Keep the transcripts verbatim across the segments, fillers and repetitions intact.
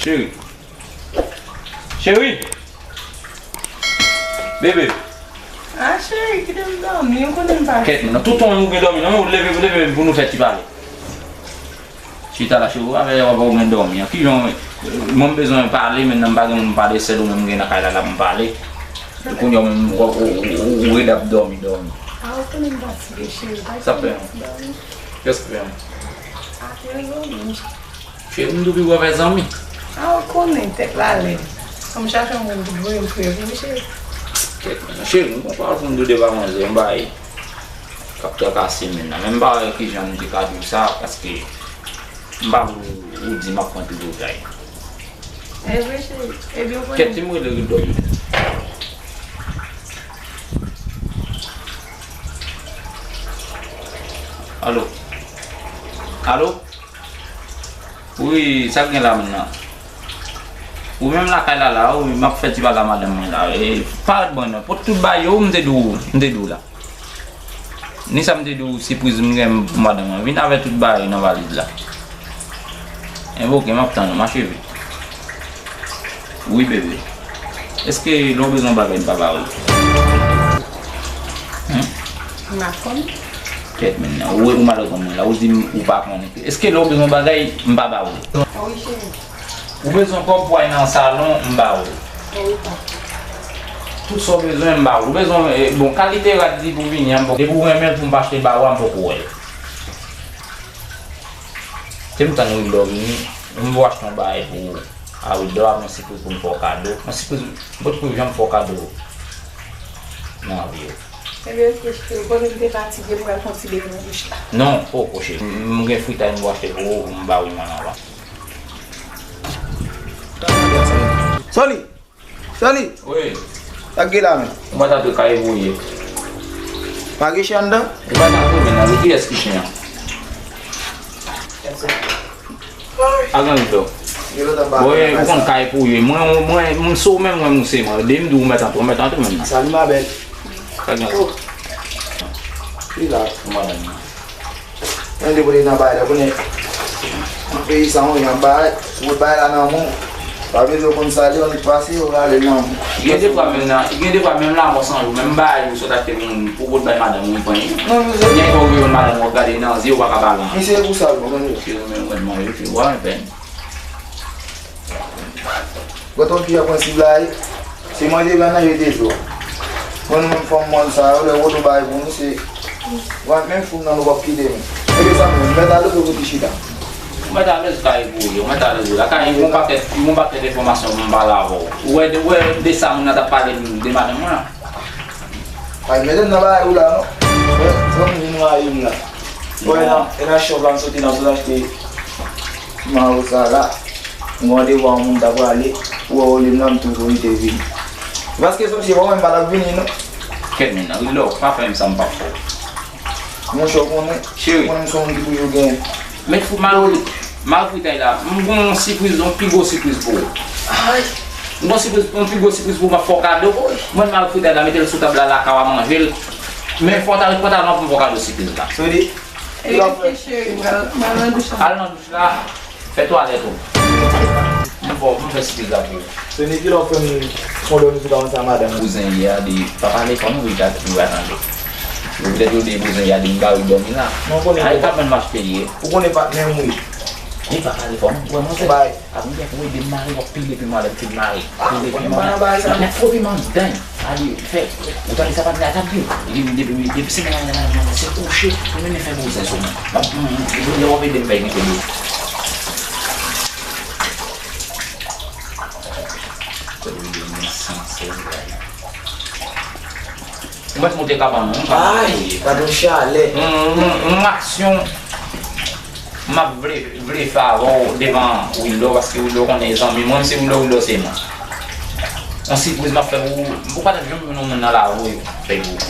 Cheri. Cheri. Bebe. Ah, cheri, kite m dòmi, ou konnen m pa. Kèt, non, tout tan ou gen dòmi, non, men ou leve, ou leve pou nou fè ti pale. Chita la, cheri, avè w ap ou gen dòmi an. Kijan, mwen m bezwen pale, men nan m pa gen moun pale, sèl ou menm m gen nan kay la, la pou m pale. E kounye a menm, ou, ou, ou, ou redi ap dòmi, dòmi. Ah, ou konnen m fatige, cheri, pa. Sa fè an. Kiyès ki fè an? Ah, se zanmi m. Cheri, m tou pi gwo avè zanmi. Ah, ou konnen, tèt la lèd. Fò m chache yon moun pou voye m fre pou ou, cheri. Kèt, men, cheri, m gon pawòl pou m di w de pa manzè, m bay. K ap trakase menm nan. Men m pa wè kijan m te ka di w sa, paske m pa vle ou di m ap pran tout bagay. E vre, cheri. Ebyen, ou konnen. Kèt, ti m rele Ridòm. Alo? Alo? Wi, sa k gen la menm nan? Ou menm lakay la la, wi, m ap fè ti pale a madanm mwen la. E, parèt mwen non. Pot tout bagay yo, m te di w, m te di w la. Ni sa m te di w, sipriz m gen pou madanm mwen. Vin avè tout bagay nan valiz la. Envoke, m ap tann ou, ma chérie. Wi, bebe. Èske lè w bezwen yon bagay, m pa ba ou? Hmm? M pa konn. Kèt, men nan. Ou, ou mal konn mwen la. Ou di m ou pa konnen. Èske lè w bezwen yon bagay, m pa ba ou? Wi, cheri. Ou bezwen kòb pou al nan salon, m ba ou. Wi, pa. Tout sa w bezwen, m ba ou. Ou bezwen, eh, bon, kalite rad li pou vini an, m poko. Depi w renmen l pou m pa achte ba ou a, m poko wè l. Se m tann Wildo vini, m vou achte yon bagay pou ou. A Wildo, a yon sipriz pou m fè w kado. Yon sipriz, m potko janm fè w kado nan vi w. Ebyen, ok, cheri, konnen m te fatige, m pral fè yon ti benyen nan douch la. Non, poko, cheri. M, m gen fritay m vou achte pou ou, m ba ou mwen anvan. Soli! Soli! Wi. Sa k gen la menm? Ou pa ta tou kay pou ye. Pa gen chen anndan? Ou pa ta tou men nan, kiyès ki chen an? Agan li do. Gen lontan m pa Bon, ou konn kay pou ye. Mwen, mwen, mwen, se ou menm, mwen, mwen, se mwen. Depi m di w mèt antre, mèt antre menm nan. Salut, ma belle. Agan. Oh. Rilaks. Madanm nan. Mwen depoze nan bagay la, konnen nan peyi sa, yon jan bagay, si w bay la nan men w, pa bezwen konn sa li, yon nèg pase, yo rale l nan men w. Gen defwa menm nan, gen defwa menm lamò san jou, menm bagay ou sot achte pou moun, pou w pot bay madanm ou, li pran li. Non, men se Nèg ou gen madanm ou ap gade nan zye, ou pa ka pale anyen. Men se pou sa, bon, men. Cheri, men mwen, mwen, yo, cheri, w ap fè. Gòt yon fi a pran sib la, se manje vyann nan yo te di w. Mwen, nou menm fanm mòn sa yo, lè wodo bay pou nou, se, mwen menm foun nan nou p ap kite nou. Ebyen sa menm, mèt alèz ou kote chita? Ou mèt alèz kay pou ou ye, ou mèt alèz ou la. Kay yon pakèt, yon pakèt enfòmasyon pou m pale avè w. Ou wè, ou wè de sa moun nan t ap pale de madanm mwen an? Ay, mete m nan bagay ou la, non. Wè, zanmi nou a ye m la. Wè, nan, e nan shop la m soti nan pou achte mayo sa la. M gen randevou a yon moun ta prale. Ou wè, olye m la, m toujou rete vini. Paske sonje, bon, mwen m pa t ap vini, non. Kèt men nan, rilò, pa fè m sa m p ap fè w. Monchè, ou konnen, Cheri. Ou konnen m se yon moun ki toujou gen. Met fou mal. Mari fritay la, m gon yon sipriz, yon pi gwo sipriz pou ou. Ay. M gon sipriz, yon pi gwo sipriz pou ou, m ap fè w kado. Mwen, mari fritay la, mete l sou tab la, lakay w a manje l. Men fò w ta ret pantalon pou m fè w kado sipriz la. Sodi. E, ok, cheri, m al, m al nan douch la. Al nan douch la, fè twalèt ou. M fè, m fè sipriz la pou ou. Se Niki la w fè m fon dòmi sou kawon sa madanm. Bouzen yè a di pa pale fò non, wi, gad, wi, atande. Yo petèt yo de bouzen yè a di m ba wi dòmi la. Non, konnen. Ay, pa mwen m achte li ye. Ou konnen patnè m wi. Li pa pale fò non, wè manzè. Bay. Avan yè pou ede m mare, w ap pile pi mare, pile mare. Pile pi mare. N ap fò pi mare dany. Ali, fè, ou tande sa patnè a t ap di? Li di depi, depi se mwen, mwen, mwen, mwen, se kouche, mwen menm fè bouzen sou mwen. M ap, m, m, m, lè w ap ede m fè gen kado. Ou mèt monte kabann mwen, ou pa monte. Ay, gad yon chalè. Yon, yon, yon aksyon. M ap vle, vle fè avè w devan Wildo, paske Wildo konnen zanmi mwen, se Wildo, Wildo se mwen. Yon sipriz m ap fè pou ou, ou pa t ap janm jwenn yon moun nan lavi w fè pou ou.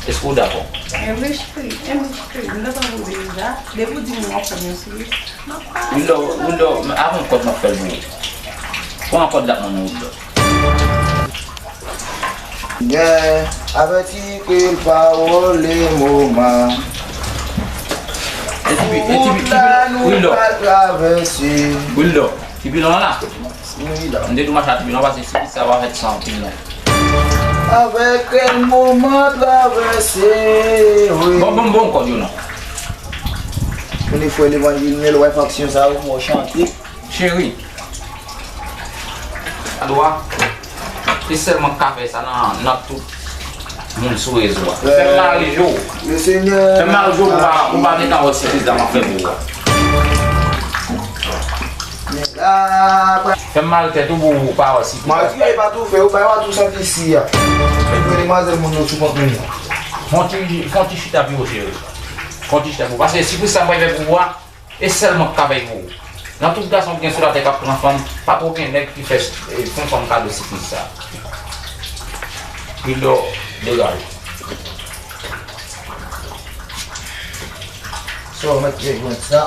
Èske w dakò? Enben cheri, enben cheri, m t ap anvi deja. Depi w di m w ap fè m yon sipriz, m ap fè. Wildo, Wildo, avan kòd m ap fè l pou ou. Pran kòd la pou mwen, Wildo. Gen avèti ke pawòl e moman. Wout la nou pral travèse. Wildo. Ti pilon an la. Wi, la. M te di w mache a ti pilon pase si sa va fèt san pilon. Avèk kèl moman travèse, wi. Bon, bon, bon, kòd yo non. Kounye frè Levanjil, men lè w wè faksyon sa yo, fò w chante. Cheri. Adwa. Se sèlman k ka fè sa nan, nan tout moun sou rezo a. Fè m mare je w. Fè m mare je w pou w pa, pou w pa gentan wè sipriz la m ap fè pou ou a. Fè m mare tèt ou pou w pa wè sipriz la. Mari a, e pa tou fè, ou bay w a tou santi isi a. Fè demwazèl moun yo sou kont moun nan. Fè yon ti, fè yon ti chita pi wo, cheri. Fè yon ti chita pi wo. Paske sipriz sa m pral fè pou ou a, e sèlman k ka fè l pou ou. Nan tout gason ki gen sou latè k ap pran fanm, pa twò gen nèg ki fè, eh, fè yon fanm kado sipriz sa. Pil dò, degaje. Sa w mèt gen jwèt sa.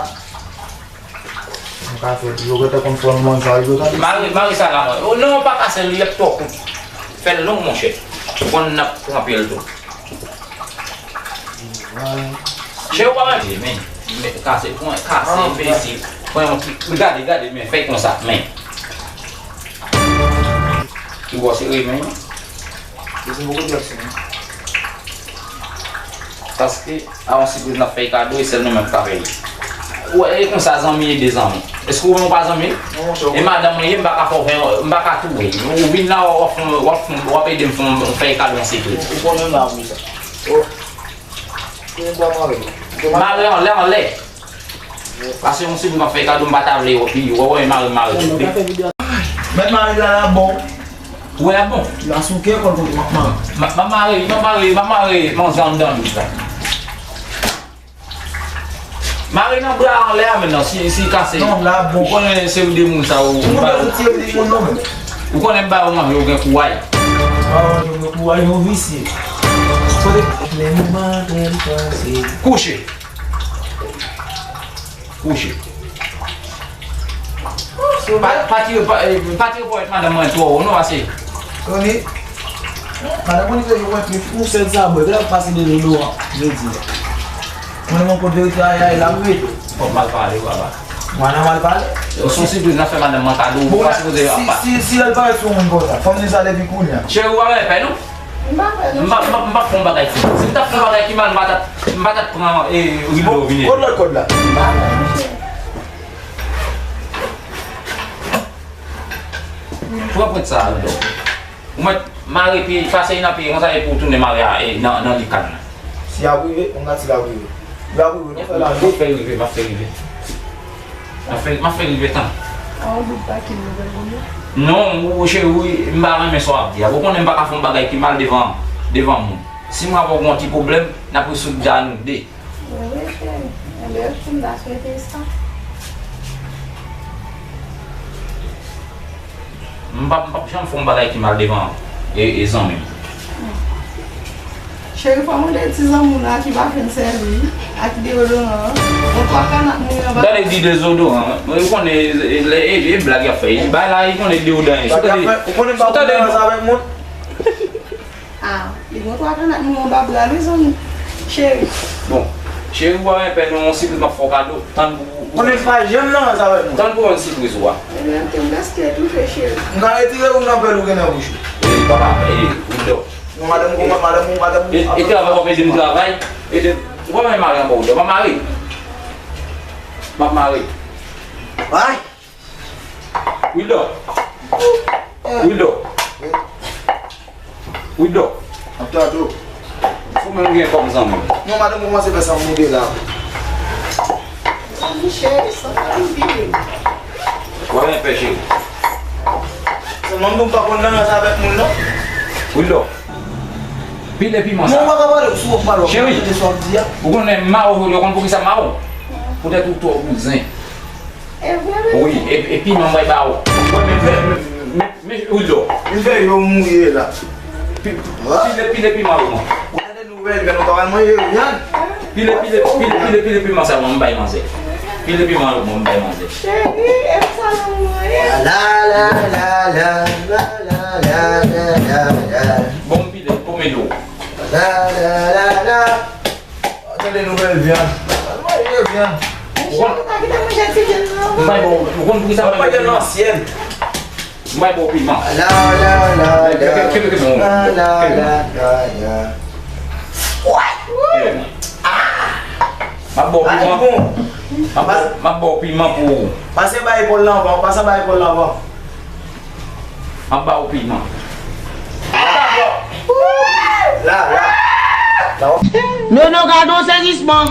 M ka fè l, yo gentan konn fè yon manzay, yo ta di. Mare, mare sa la, mwen. Oh, non, pa kase l, li ap twò kout. Fè l long, monchè. Ou konn n ap tranpe l tou. Chè ou pa manje, men. Men, kase, pran, kase, peze. Pran yon ti, gade, gade, men, fè konsa, men. Ou bò sere, men. Paske, a yon sipriz n ap fè kado, e sèl nou menm k ka fè l. Ou wè, e konsa, zanmi ede zanmi. Èske ou menm ou pa zanmi? E madanm mwen ye, m pa ka fè w fè, m pa ka touye. Ou vin la, w ap fè, w ap fè, w ap ede m fè, fè kado an sekrè. Ou konnen m la pou sa. Mare anlè, anlè. Pase yon sou m ap fè kado, m pa ta vle yo pi, wè, wè, mare, mare. Mèt mare la, la bon. Wè, la bon. La souke kòl kote m ap mare. M ap mare, m ap mare, m ap mare manzè anndan lis la. Mare nan bra anlè a menm nan, si, si kase. Non, la bon. Ou konnen se ou de moun sa ou. Ou konnen m ba yo manje, ou gen kouray. Ba yo manje, ou gen kouray, yo visye. Kote. Lè m mare l pase. Kouche. Kouche. Pa, pa tire, pa, eh, pa tire ponyèt madanm mwen twò wo non, pase. Tony, madanm mwen li te jwe ponyèt ou sèl sa bwè, lè pase de dlo an, je di. Mwen nan mwen kote verite a, a, la m rete. Fòk mal pale, papa. Mwen nan mal pale. Yo, se yon sipriz n ap fè madanm mwen kado, ou pa sipoze ap pa. Si, si, si lè l parèt sou moun konsa, fò m di sa depi kounye a. Cheri, ou pa gen pè non? M pa pè non. M pa, m pa, m pa fè yon bagay ki mal. Si m t ap fè yon bagay ki mal, m pa t ap, m pa t ap pran, eh, rido vini. Kot lòt kòd la? M pa pè non, cheri. Pran pwent sa a, rido. Ou mèt mare pye, pase nan pye konsa epi ou tounen mare a, eh, nan, nan likann nan. Si y ap rive, on gati l ap rive. Y ap rive, nou fè la. M ap fè rive, m ap fè rive. M ap fè, m ap fè rive tan. A, ou dout pa ki nouvèl ou ye? Non, ou, cheri, wi, m pa renmen sa w ap di a. Ou konnen m pa ka fè yon bagay ki mal devan, devan moun. Si m avè w gen yon ti pwoblèm, n ap rezoud la nou de. Wi, wi, cheri. Enben, oke, m ta swete sa. M p ap, m p ap janm fè yon bagay ki mal devan, e, e zanmi m. Cheri, fò mande ti zanmi w la ki pa fè n sèvi ak deodoran an. Bon, twa kanat mouye anba. Gade di dezodoran, ou konnen, e, e, e, e blag y ap fè. Bay la, ou konnen deodoran. Ou konnen m pa konn avèk moun. Ah, li gen twa kanat mouye anba bra l wi, zanmi. Cheri. Bon, cheri, ou pa gen pè non, yon sipriz m ap fè w kado. Tann pou, pou. Konnen m pa janm nan ranse avèk moun. Tann pou yon sipriz ou a. Ebyen, ok, m gaspiye toufe, cheri. M ka retire ou nan pèl ou gen nan bouch ou. E, papa, e, Wildo. Non, madanm ou, madanm ou, madanm ou. E, e travay, w ap ede m travay. Ede, ou pa mare ankò, Wildo. M ap mare. M ap mare. Ay! Wildo. Wildo. Wildo. Ap tande w. Ou menm gen kòm zanmi. Non, madanm, kòmanse fè sa moude la. Zanmi cheri, sa pa anpil. Wè, men pè cheri. Sèlman m pa konn nan ranse avèk moun, non. Wildo. Pile piman sa. Non, w pa ka pale, si w ap pale, w ap tande sa w ap di a. Cheri, ou konnen m mare w jodi, ou konn poukisa m mare w? Poutèt ou twò bouzen. E vre, men. Wi, e, e piman mwen ba ou. Mwen, men, men, men, men, Wildo. Li fè yo mouye la. Pi-, pile, pile piman pou mwen. Ou tande nouvèl, men nou pa pral manje vyann. Pile, pile, pile, pile, pile piman sa, mwen, m bay manzè. Pile piman pou mwen, m bay manzè. Cheri, e sa lanmou an ye? La, la, la. Bon, m pile, kòm e dlo. La, la, la, la. Tande nouvèl vyann. Al manje vyann. Ou konn, m bay ba w, ou konn poukisa m bay ba w piman? M bay ba w piman. La, la, la, la. Kenbe, kenbe, kenbe, kenbe. La, la, la, la, la. Kenbe. M ap ba w piman. M ap ba w, m ap ba w piman pou ou. Pase bay epòl lan avan, pase bay epòl lan avan. M ap ba w piman. La, la. La. Non, non, gade yon sezisman.